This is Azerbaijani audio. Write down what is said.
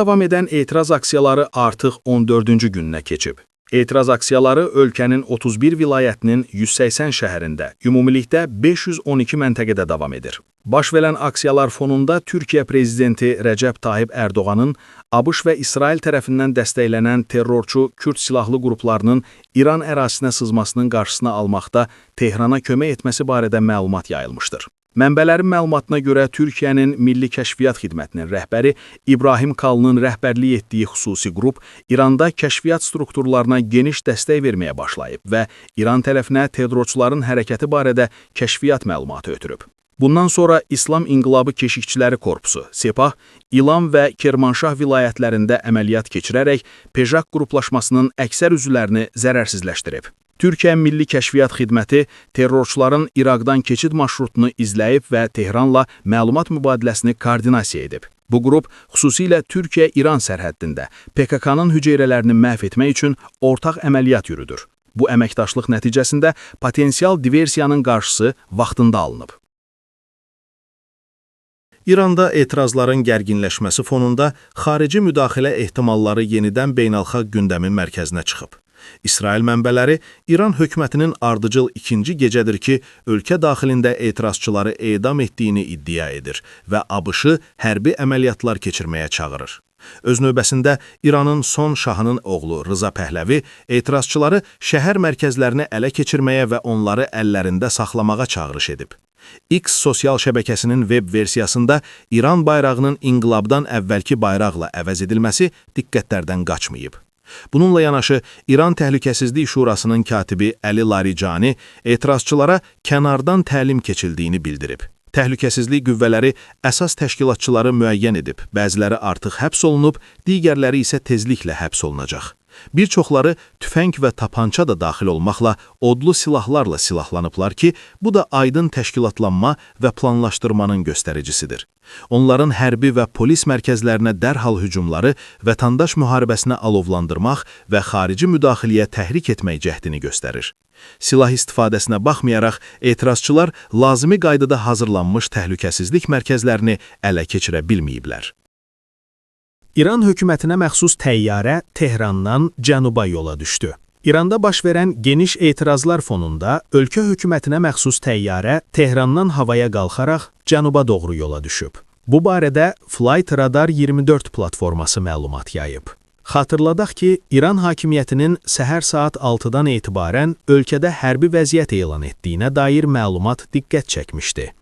Davam edən etiraz aksiyaları artıq 14-cü gününə keçib. Etiraz aksiyaları ölkənin 31 vilayətinin 180 şəhərində, ümumilikdə 512 məntəqədə davam edir. Baş verən aksiyalar fonunda Türkiyə prezidenti Rəcəb Tayyip Ərdoğanın ABŞ və İsrail tərəfindən dəstəklənən terrorçu Kürd silahlı qruplarının İran ərazisinə sızmasının qarşısını almaqda Tehrana kömək etməsi barədə məlumat yayılmışdır. Mənbələrin məlumatına görə Türkiyənin Milli Kəşfiyyat Xidmətinin rəhbəri İbrahim Kalının rəhbərlik etdiyi xüsusi qrup İranda kəşfiyyat strukturlarına geniş dəstək verməyə başlayıb və İran tərəfinə terrorçuların hərəkəti barədə kəşfiyyat məlumatı ötürüb. Bundan sonra İslam İnqilabı Keşikçiləri Korpusu, Sepah, İlam və Kermanşah vilayətlərində əməliyyat keçirərək PEJAK qruplaşmasının əksər üzvlərini zərərsizləşdirib. Türkiyə Milli Kəşfiyyat Xidməti terrorçuların İraqdan keçid marşrutunu izləyib və Tehranla məlumat mübadiləsini koordinasiya edib. Bu qrup xüsusilə Türkiyə-İran sərhəddində PKK-nın hüceyrələrini məhv etmək üçün ortaq əməliyyat yürüdür. Bu əməkdaşlıq nəticəsində potensial diversiyanın qarşısı vaxtında alınıb. İranda etirazların gərginləşməsi fonunda xarici müdaxilə ehtimalları yenidən beynəlxalq gündəmin mərkəzinə çıxıb. İsrail mənbələri İran hökumətinin ardıcıl ikinci gecədir ki, ölkə daxilində etirazçıları edam etdiyini iddia edir və ABŞ-ı hərbi əməliyyatlar keçirməyə çağırır. Öz növbəsində İranın son şahının oğlu Rıza Pəhləvi etirazçıları şəhər mərkəzlərini ələ keçirməyə və onları əllərində saxlamağa çağırış edib. X sosial şəbəkəsinin web versiyasında İran bayrağının inqilabdan əvvəlki bayraqla əvəz edilməsi diqqətlərdən qaçmayıb. Bununla yanaşı İran Təhlükəsizlik Şurasının katibi Əli Laricani etirazçılara kənardan təlim keçildiyini bildirib. Təhlükəsizlik qüvvələri əsas təşkilatçıları müəyyən edib, bəziləri artıq həbs olunub, digərləri isə tezliklə həbs olunacaq. Bir çoxları tüfəng və tapança da daxil olmaqla odlu silahlarla silahlanıblar ki, bu da aydın təşkilatlanma və planlaşdırmanın göstəricisidir. Onların hərbi və polis mərkəzlərinə dərhal hücumları vətəndaş müharibəsinə alovlandırmaq və xarici müdaxiləyə təhrik etmək cəhdini göstərir. Silah istifadəsinə baxmayaraq, etirazçılar lazımi qaydada hazırlanmış təhlükəsizlik mərkəzlərini ələ keçirə bilməyiblər. İran hökumətinə məxsus təyyarə Tehrandan cənuba yola düşdü. İranda baş verən geniş etirazlar fonunda ölkə hökumətinə məxsus təyyarə Tehrandan havaya qalxaraq cənuba doğru yola düşüb. Bu barədə Flight Radar 24 platforması məlumat yayıb. Xatırladaq ki, İran hakimiyyətinin səhər saat 6-dan etibarən ölkədə hərbi vəziyyət elan etdiyinə dair məlumat diqqət çəkmişdi.